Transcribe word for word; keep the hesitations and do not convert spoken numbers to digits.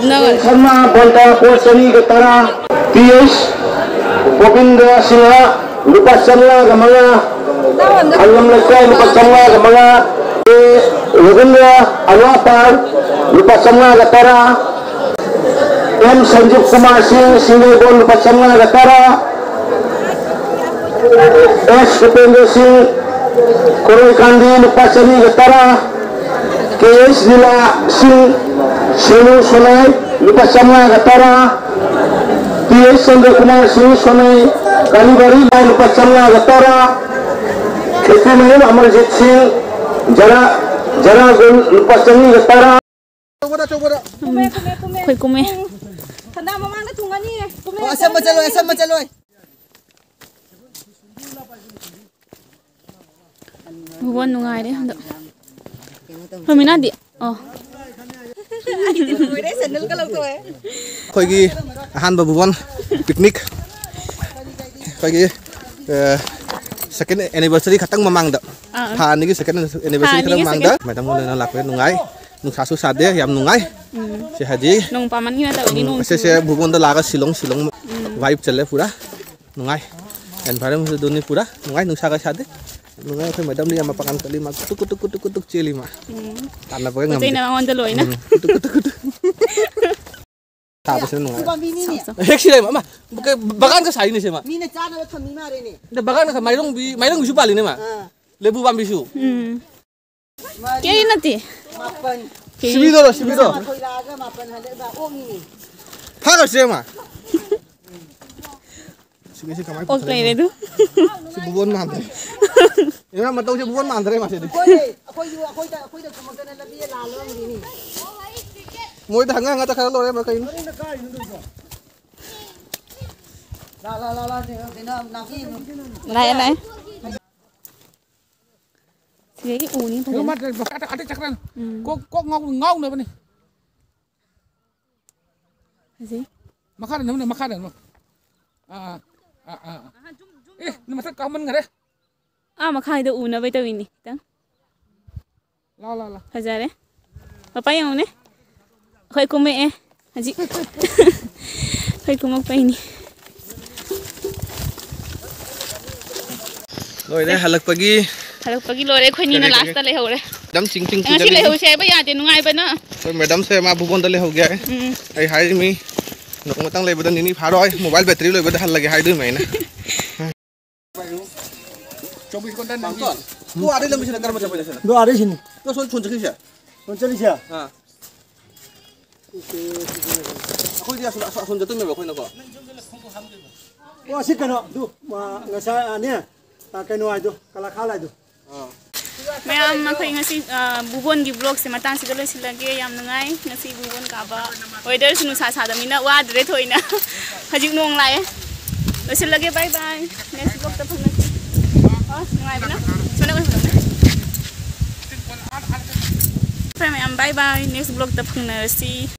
ꯁꯔꯃ ꯕꯣꯟꯇꯥ ꯄꯣꯠ ꯆꯅꯤꯒ ꯇꯔꯥ, ꯄꯤ ꯑꯩꯆ ꯒꯣꯕꯤꯟꯗ ꯁꯤꯡꯍ ꯂꯨꯄꯥ ꯆꯥꯝꯃꯉꯥꯒ ꯃꯉꯥ, ꯍꯪꯒꯝ ꯂꯩꯀꯥꯏ ꯂꯨꯄꯥ ꯆꯥꯝꯃꯉꯥꯒ ꯃꯉꯥ, ꯑꯦ ꯔꯣꯕꯤꯟꯗ꯭ꯔ ꯑꯂꯥꯄꯥꯔ ꯂꯨꯄꯥ ꯆꯥꯝꯃꯉꯥꯒ ꯇꯔꯥ, ꯑꯦꯝ ꯁꯟꯖꯤꯕ ꯀꯨꯃꯥꯔ ꯁꯤꯡ ꯁꯤꯡꯖꯩꯕꯣꯟ ꯂꯨꯄꯥ ꯆꯥꯝꯃꯉꯥꯒ ꯇꯔꯥ, ꯑꯦꯁ ꯎꯄꯦꯟꯗ꯭ꯔ ꯁꯤꯡ ꯀꯣꯔꯩꯀꯥꯟꯗꯤ ꯂꯨꯄꯥ ꯆꯅꯤꯒ ꯇꯔꯥ, ꯀꯦ ꯑꯦꯁ ꯂꯤꯂꯥ ꯁꯤꯡ ꯁꯦꯂꯨ ꯁꯣꯅꯥꯏ ꯂꯨꯄꯥ ꯆꯥꯝꯃꯉꯥꯒ ꯇꯔꯥ, ꯄꯤ ꯑꯦꯁ ꯆꯟꯗ꯭ꯔꯀꯨꯃꯥꯔ ꯁꯤꯡ ꯁꯣꯅꯥꯏ ꯀꯥꯂꯤꯕꯥꯔꯤ ꯂꯥꯏ ꯂꯨꯄꯥ ꯆꯥꯝꯃꯉꯥꯒ ꯇꯔꯥ, ꯈꯦꯇ꯭ꯔꯤꯃꯌꯨꯝ ꯑꯃꯔꯖꯤꯠ ꯁꯤꯡ ꯖꯔꯥ ꯖꯔꯥꯒꯨꯜ ꯂꯨꯄꯥ ꯆꯅꯤꯒ ꯇꯔꯥ꯫ ꯑꯩꯈꯣꯏ ꯀꯨꯝꯃꯦ꯫ ꯁꯅꯥ ꯃꯃꯥꯡꯗ ꯊꯨꯡꯉꯅꯤꯌꯦ꯫ ꯀꯨꯝꯃꯦ꯫ ꯑꯣ, ꯑꯁꯝꯕ ꯆꯠꯂꯣꯏ, ꯑꯁꯝꯕ ꯆꯠꯂꯣꯏ꯫ ꯚꯨꯕꯣꯟ ꯅꯨꯡꯉꯥꯏꯔꯦ ꯍꯟꯗꯛ꯫ ꯔꯣꯃꯤꯅꯥꯗꯤ? ꯑꯣ꯫ ꯑꯩꯈꯣꯏꯒꯤ ꯑꯍꯥꯟꯕ ꯚꯨꯕꯣꯟ ꯄꯤꯛꯅꯤꯛ꯫ ꯑꯩꯈꯣꯏꯒꯤ, ꯑ, second anniversary ꯈꯛꯇꯪ ꯃꯃꯥꯡꯗ꯫ ꯑꯥ꯫ ꯊꯥ ꯑꯅꯤꯒꯤ second anniversary ꯊꯥ ꯈꯔ ꯑꯅꯤꯒꯤ ꯃꯃꯥꯡꯗ꯫ Second꯫ ꯃꯦꯗꯥꯝ ꯍꯣꯏ ꯂꯣꯏꯅ ꯂꯥꯛꯄ ꯅꯨꯡꯉꯥꯏ꯫ ꯅꯨꯡꯁꯥꯁꯨ ꯁꯥꯗꯦ, ꯌꯥꯝ ꯅꯨꯡꯉꯥꯏ꯫ ꯎꯝ꯫ ꯁꯤ ꯍꯥꯏꯗꯤ, ꯅꯣꯡ ꯄꯥꯝꯃꯟꯒꯤꯅ ꯇꯧꯕꯅꯤ, ꯎꯝ, ꯅꯣꯡ ꯑꯁꯤꯁꯦ ꯆꯨꯕ꯫ ꯚꯨꯕꯣꯟꯗ ꯂꯥꯛꯑꯒ ꯁꯤꯂꯣꯡ, ꯁꯤꯂꯣꯡ ꯎꯝ꯫ Vibe ꯆꯠꯂꯦ ꯄꯨꯔꯥ꯫ ꯅꯨꯡꯉꯥꯏ꯫ Environment ꯑꯗꯨꯅꯤ ꯄꯨꯔꯥ꯫ ꯅꯨꯡꯉꯥꯏ, ꯅꯨꯡꯁꯥꯒ ꯁꯥꯗꯦ꯫ ꯅꯨꯡꯉꯥꯏ, ꯑꯩꯈꯣꯏ ꯃꯦꯗꯥꯝꯗꯤ ꯌꯥꯝ ꯃꯄꯥꯡꯒꯜ ꯀꯜꯂꯤ, ꯃꯥ ꯀꯨꯇꯨꯛ, ꯀꯨꯇꯨꯛ, ꯀꯨꯇꯨꯛ, ꯀꯨꯇꯨꯛ ꯆꯦꯜꯂꯤ ꯃꯥ꯫ ꯎꯝ꯫ ꯇꯥꯟꯅꯕꯒ ꯄꯣꯠ ꯆꯩꯅ ꯉꯝꯗꯦ꯫ ꯃꯉꯣꯟꯗ ꯂꯣꯏꯅ꯫ ꯎꯝ, ꯀꯨꯇꯨꯛ, ꯀꯨꯇꯨꯛ, ꯀꯨꯇꯨꯛ꯫ ꯊꯥꯕꯁꯤꯅ ꯅꯨꯡꯉꯥꯏ꯫ ꯎꯄꯥꯝꯕꯤꯅꯤꯅꯦ꯫ ꯍꯦꯛ ꯁꯤꯔꯦ, ꯑꯃ, ꯕꯒꯥꯟꯒ ꯁꯥꯏꯅꯦ ꯁꯤꯃ꯫ ꯃꯤꯅ ꯆꯥꯅꯕ ꯊꯝꯃꯤ ꯃꯥꯜꯂꯦꯅꯦ꯫ ꯑꯗ ꯕꯒꯥꯟꯒ ꯁꯥ-, ꯃꯥꯏꯔꯣꯡꯕꯤ, ꯃꯥꯏꯔꯣꯡꯕꯤꯁꯨ ꯄꯥꯜꯂꯤꯅꯦ ꯃꯥ꯫ ꯑꯥ꯫ ꯂꯦꯕꯨ ꯄꯥꯝꯕꯤꯁꯨ꯫ ꯎꯝ꯫ ꯃꯔꯤ꯫ ꯀꯦꯔꯤ ꯅꯠꯇꯦ꯫ ꯃꯥꯄꯟ꯫ ꯀꯦꯔꯤ꯫ ꯁꯤꯕꯤꯗꯣꯔꯣ, ꯁꯤꯕꯤꯗꯣ꯫ ꯃꯥꯊꯣꯏ ꯂꯥꯛꯑꯒ ꯃꯥꯄꯟ ꯍꯜꯂꯛꯏꯕ ꯑꯣꯛꯅꯤꯅꯦ꯫ ꯐꯥꯈ꯭ꯔꯁꯦ ꯃꯥ꯫ ꯁꯤꯒꯤꯁꯤ ꯀꯃꯥꯏꯅ ꯑꯣꯛ ꯄꯨꯊꯣꯛꯂꯛꯏꯅꯣ? ꯂꯩꯔꯦ ꯑꯗꯨ꯫ ꯁꯤ ꯕꯨꯕꯣꯟ ꯃꯥꯟꯗ꯭ꯔꯦ꯫ ꯏꯃꯥ ꯃꯇꯧꯁꯦ ꯕꯨꯕꯣꯟ ꯃꯥꯟꯗ꯭ꯔꯦ ꯃꯥꯁꯤꯗꯤ꯫ ꯑꯩꯈꯣꯏ, ꯑꯩꯈꯣꯏꯗ, ꯑꯩꯈꯣꯏꯗ ꯀꯨꯝꯃꯛꯇꯅ ꯂꯝꯕꯤꯗ ꯂꯥꯜꯂꯝꯗ꯭ꯔꯤꯅꯤ꯫ ꯃꯣꯏꯗ ꯍꯪꯉ ꯍꯪꯉ ꯆꯠꯈ꯭ꯔ ꯂꯣꯏꯔꯦ ꯃꯥ ꯀꯩꯅꯣ꯫ ꯂꯥ, ꯂꯥ, ꯂꯥ, ꯂꯥ, ꯀꯩꯅꯣ, ꯅꯥꯄꯤ꯫ ꯂꯥꯛꯑꯦ, ꯂꯥꯛꯑꯦ꯫ ꯁꯤꯗꯒꯤ ꯎꯅꯤ ꯐꯖꯅ꯫ ꯃꯥ ꯑꯇꯩ, ꯑꯇꯩ ꯆꯠꯈ꯭ꯔꯅꯤ꯫ ꯎꯝ꯫ ꯀꯣꯛ, ꯀꯣꯛ ꯉꯥꯎ-, ꯉꯥꯎꯅꯕꯅꯤ꯫ ꯐꯖꯩ꯫ ꯃꯈꯥꯗ ꯅꯝꯃꯨꯅꯦ, ꯃꯈꯥꯗ ꯅꯝꯃꯨ꯫ ꯑꯥ, ꯑꯥ, ꯑꯥ, ꯑꯥ꯫ ꯑꯦ, ꯅꯪ ꯃꯊꯛ ꯀꯥꯃꯟꯈꯔꯦ꯫ ꯑꯥ, ꯃꯈꯥꯒꯤꯗꯣ ꯎꯅꯕꯩ ꯇꯧꯔꯤꯅꯤ ꯈꯤꯇꯪ꯫ ꯂꯥꯎ, ꯂꯥꯎ, ꯂꯥꯎ꯫ ꯐꯖꯔꯦ꯫ ꯃꯄꯥ ꯌꯦꯡꯉꯨꯅꯦ꯫ ꯑꯩꯈꯣꯏ ꯀꯨꯝꯃꯛꯑꯦ꯫ ꯍꯧꯖꯤꯛ ꯑꯩꯈꯣꯏ ꯀꯨꯝꯃꯛꯄꯩꯅꯤ꯫ ꯂꯣꯏꯔꯦ ꯍꯜꯂꯛꯄꯒꯤ꯫ ꯍꯜꯂꯛꯄꯒꯤ ꯂꯣꯏꯔꯦ, ꯑꯩꯈꯣꯏꯅꯤꯅ ꯀꯔꯤ, ꯀꯔꯤ? Last ꯂꯩꯍꯧꯔꯦ꯫ ꯃꯦꯗꯥꯝ ꯆꯤꯡ ꯆꯤꯡ ꯉꯁꯤ ꯆꯤꯡꯖꯜꯂꯤ꯫ ꯂꯩꯍꯧꯁꯦ ꯍꯥꯏꯕ ꯌꯥꯗꯦ, ꯅꯨꯡꯉꯥꯏꯕꯅ꯫ ꯑꯩꯈꯣꯏ ꯃꯦꯗꯥꯝꯁꯦ ꯃꯥ ꯚꯨꯕꯣꯟꯗ ꯂꯩꯍꯧꯒꯦ ꯍꯥꯏ꯫ ꯎꯝ꯫ ꯑꯩ ꯍꯥꯏꯔꯤꯃꯤ, ꯅꯣꯡꯃꯇꯪ ꯂꯩꯕꯗ ꯅꯤꯅꯤ ꯐꯥꯔꯣꯏ, mobile battery ꯂꯣꯏꯕꯗ ꯍꯜꯂꯒꯦ ꯍꯥꯏꯗꯣꯏꯃꯦ ꯑꯩꯅ꯫ ꯆꯧꯕꯤꯁ ꯀꯣꯟꯇꯟ ꯄꯥꯡꯊꯣꯛ꯫ ꯇꯨ ꯑꯥꯗꯩ ꯂꯝꯕꯤꯁꯤꯅ ꯀꯔꯝꯕ ꯆꯠꯄꯩꯅꯣ ꯁꯤꯅ? ꯑꯗꯣ ꯑꯥꯗꯩ ꯁꯤꯅꯤ꯫ ꯇꯨ ꯑꯁꯣꯝ ꯁꯣꯝ ꯆꯠꯈꯤꯁꯦ? ꯁꯣꯝ ꯆꯠꯂꯤꯁꯦ? ꯑꯥ꯫ ꯑꯩꯈꯣꯏꯗꯤ ꯑꯁꯣꯝ, ꯑꯁꯣꯝ, ꯑꯁꯣꯝ ꯆꯠꯇꯣꯏꯅꯦꯕ ꯑꯩꯈꯣꯏꯅꯀꯣ꯫ ꯑꯣ, ꯑꯁꯤ ꯀꯩꯅꯣ, ꯑꯗꯨ, ꯑ, ꯉꯁꯥꯏ, ꯑ, ꯅꯦ, ꯑ, ꯀꯩꯅꯣ ꯍꯥꯏꯗꯣ, ꯀꯂꯥꯈꯥꯜ ꯍꯥꯏꯗꯣ꯫ ꯑꯥ꯫ ꯃꯌꯥꯝ, ꯑꯩꯈꯣꯏ ꯉꯁꯤ, ꯑ, ꯚꯨꯕꯣꯟꯒꯤ vlogꯁꯦ ꯃꯇꯥꯡꯁꯤꯗ ꯂꯣꯏꯁꯤꯜꯂꯒꯦ꯫ ꯌꯥꯝ ꯅꯨꯡꯉꯥꯏ ꯉꯁꯤ ꯚꯨꯕꯣꯟ ꯀꯥꯕ꯫ Weatherꯁꯨ ꯅꯨꯡꯁꯥ ꯁꯥꯗꯕꯅꯤꯅ ꯋꯥꯗ꯭ꯔꯦ ꯊꯣꯏꯅ꯫ ꯍꯧꯖꯤꯛ ꯅꯣꯡ ꯂꯥꯛꯑꯦ꯫ ꯂꯣꯏꯁꯤꯜꯂꯒꯦ, bye bye꯫ Next vlogꯇ ꯐꯪꯅꯁꯤ꯫ ꯑ, ꯅꯨꯡꯉꯥꯏꯕꯅ꯫ ꯁꯣꯝꯗ ꯑꯣꯏꯅ ꯐꯪꯅꯁꯤ꯫ ꯐꯔꯦ ꯃꯌꯥꯝ, bye bye꯫ Next vlogꯇ ꯐꯪꯅꯔꯁꯤ꯫